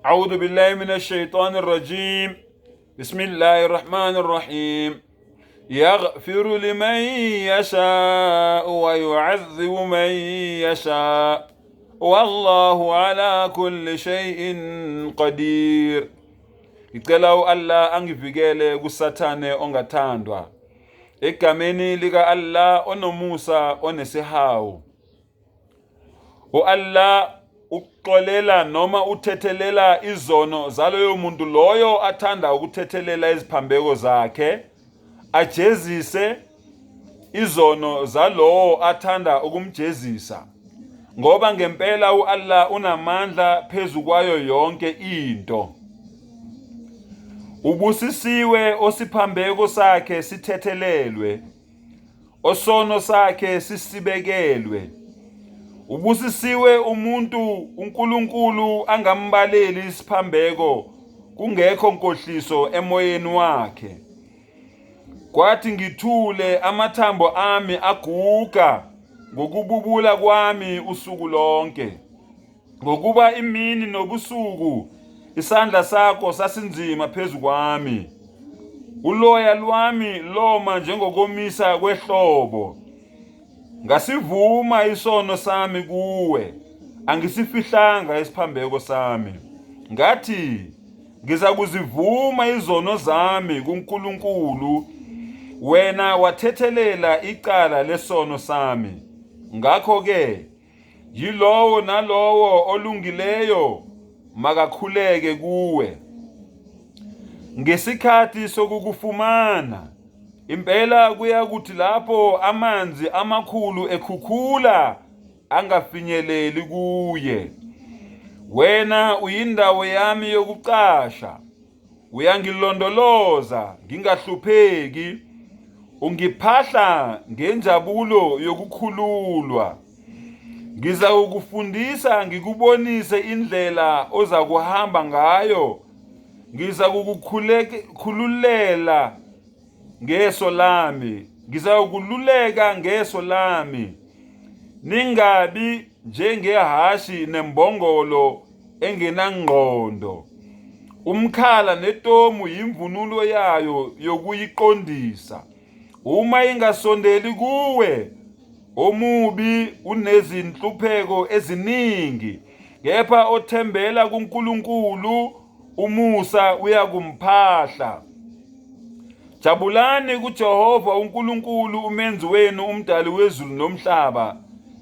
أعوذ بالله من الشيطان الرجيم بسم الله الرحمن الرحيم يغفر لمن يشاء ويعذب من يشاء والله على كل شيء قدير. Ngicela u-Allah angivikele kuSathane ongathandwa. Egameni lika-Allah onomusa onesihawu. U-Allah uxolela noma uthethelela izono zaloyo muntu loyo athanda ukuthethelela iziphambeko zakhe, ajezise izono zalowo athanda ukumjezisa, ngoba ngempela u-Allah unamandla phezu kwayo yonke into. Ubusisiwe osiphambeko sakhe sithethelelwe, osono sakhe sisibekelwe. Ubusisiwe umuntu uNkulunkulu angambaleli isiphambeko kungekho nkohliso emoyeni wakhe. Kwathi ngithule amathambo ami aguga ngokububula kwami usuku lonke. Ngokuba imini nobusuku isandla sakho sasinzima phezu kwami. Uloya lwami loma njengokomisa kwehlobo. Ngasivuma isono sami kuwe, angisifihlanga isiphambeko sami. Ngathi, ngiza kuzivuma izono zami kuNkulunkulu, wena wathethelela icala lesono sami. Ngakho-ke yilowo nalowo olungileyo makakhuleke kuwe ngesikhathi sokukufumana. Impela kuyakuthi lapho amanzi amakhulu ekhukhula angafinyeleli kuye. Wena uyindawo yami yokucasha, uyangilondoloza ngingahlupheki, ungiphahla ngenjabulo yokukhululwa. Ngizakukufundisa ngikubonise indlela ozakuhamba ngayo, ngizakukukhululela ngeso lami, ngizakululeka ngeso lami. Ningabi njengehashi nembongolo engenangqondo. Umkhala netomu yimvunulo yayo yokuyiqondisa. Uma ingasondeli kuwe, omubi unezinhlupheko eziningi, kepha othembela kuNkulunkulu umusa uyakumphahla. Jabulani kuJehova uNkulunkulu umenzi wenu umdali wezulu nomhlaba.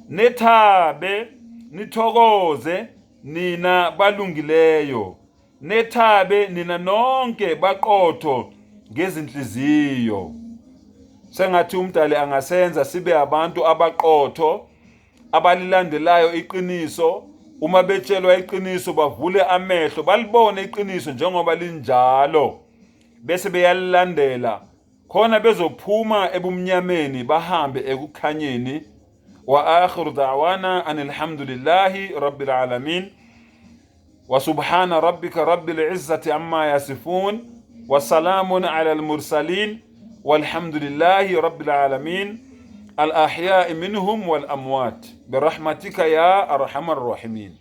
Nethabe nithokoze nina balungileyo. Nethabe nina nonke baqotho ngezinhliziyo. Sengathi umdali angasenza sibe abantu abaqotho abalilandelayo iqiniso. Uma betshelwa iqiniso bavule amehlo balibone iqiniso njengoba linjalo, bese beyalilandela khona bezophuma ebumnyameni bahambe ekukhanyeni. Wa akhiru da'wana anilhamdulillahi rabbil alamin wa subhana rabbika rabbil izzati amma yasifun wa salamun ala al-mursalin walhamdulillahi rabbil alamin al-ahya'i minhum wal amwat birahmatika ya arhamar rahimin.